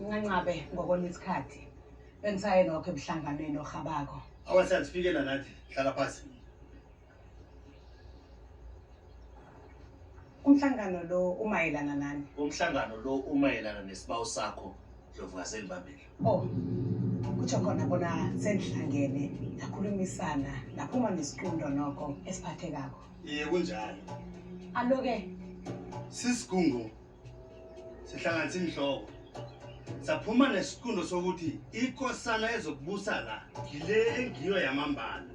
Ngingancabe ngokona isikhathi. Bengisaye nokho emhlanganweni orhabako. Awa siyazifikela nathi, hlala phasi. Umhlangano lo umayelana nani? Umhlangano lo umayelana nesibawo sakho, Ndlovukazi elibambile. Oh, kutjho khona bona senihlangene nakhulumisana naphuma nesiqunto nokho esiphathekako. Iye kunjalo. Alo-ke Sisigungu sihlanganisa inhloko saphuma nesiqundo sokuthi ikosana ezokubusa la ngile engiyo yamambala.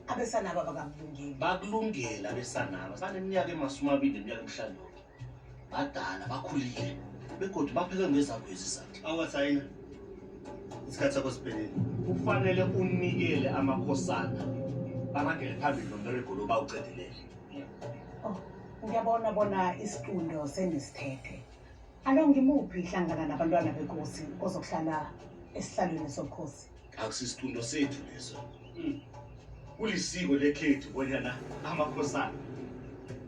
Abesanaba bakakulungeli. Bakulungela abesanaba. Baneminyaka emasumi abili neminyaka emihlanu yoke. Badala, bakhulile begodu bapheke ngezabo izizathu. Awa Sayina, isikhathi sakho siphelile. Kufanele unikele amakhosana baragele phambili nomberego lo bawuqedelele. Oh, ngiyabona bona isiqundo senisithethe. Alo ngimuphi hlangana nabantwana bekosi ozokuhlala esihlalweni sobukhosi? Akusisiqundo sethu leso. Kulisiko lekhethu bonyana amakhosana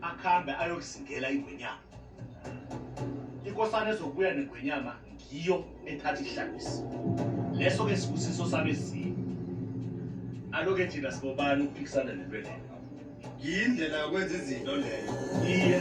akhambe ayokuzingela ingwenyama. Ikosana ezokubuya nengwenyama ngiyo ethatha ihlalisi. Leso-ke sibusiso sabezimu. Alo-ke thina sibobani ukuphikisana nento leyo? Yindlela yokwenza izinto leyo. Iye.